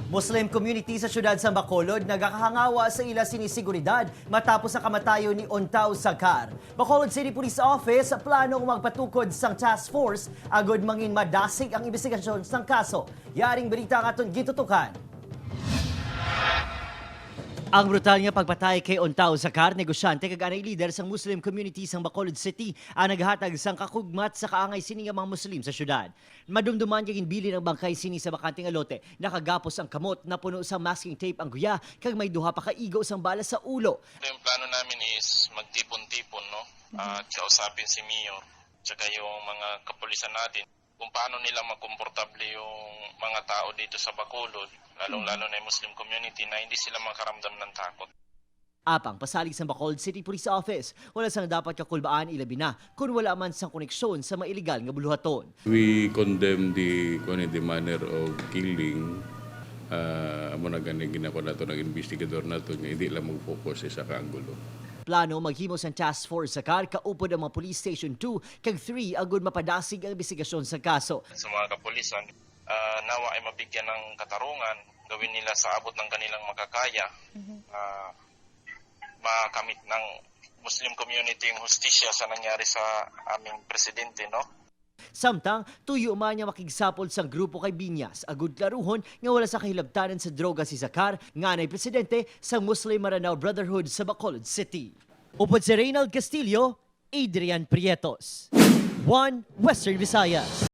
Muslim community sa syudad sa Bacolod nagakahangawa sa ila sinisiguridad matapos ang kamatayon ni Ontaw Sakar. Bacolod City Police Office planong magpatukod sang task force agod mangin madasig ang investigasyon sang kaso. Yaring balita ang aton gitutukan. Ang brutal nga pagpatay kay Ontaw Zakar, negosyante kag anay leader sang Muslim community sang Bacolod City, ang naghatag sang kakugmat sa kaangay sini nga mga Muslim sa syudad. Madumduman kag ginbilin ang bangkay sini sa bakante nga lote. Nakagapos ang kamot, napuno sa masking tape ang guya, kag may duha pa ka igo sang bala sa ulo. Yung plano namin is magtipon-tipon, no? At kausapin si Mayor, tsaka yung mga kapulisan natin, kung paano nila makomportable yung mga tao dito sa Bacolod, lalong-lalo na yung Muslim community, na hindi sila makaramdam ng takot. Apang pasalig sa Bacolod City Police Office, wala sang dapat kakulbaan, ilabi na kung wala man sang koneksyon sa mga illegal nga buluhaton. We condemn the kuan, the manner of killing. Amo na gani ginako nato ng investigador nato nga hindi lang mag-focus sa ka anggulo. Plano maghimo sa task force sa CAR kaupod ang mga Police Station 2 kag 3 agud mapadasig ang investigasyon sa kaso. Sa mga kapulisan, nawa ay mabigyan ng katarungan, gawin nila sa abot ng kanilang makakaya, makamit ng Muslim community yung hustisya sa nangyari sa aming presidente, no? Samtang tuyo man niya makigsapol sang grupo kay Binyas agud klaruhon nga wala sa kahilabtanan sa droga si Zakar nga anay presidente sa Muslim Maranao Brotherhood sa Bacolod City. Upod si Reynald Castillo, Adrian Prietos. One Western Visayas.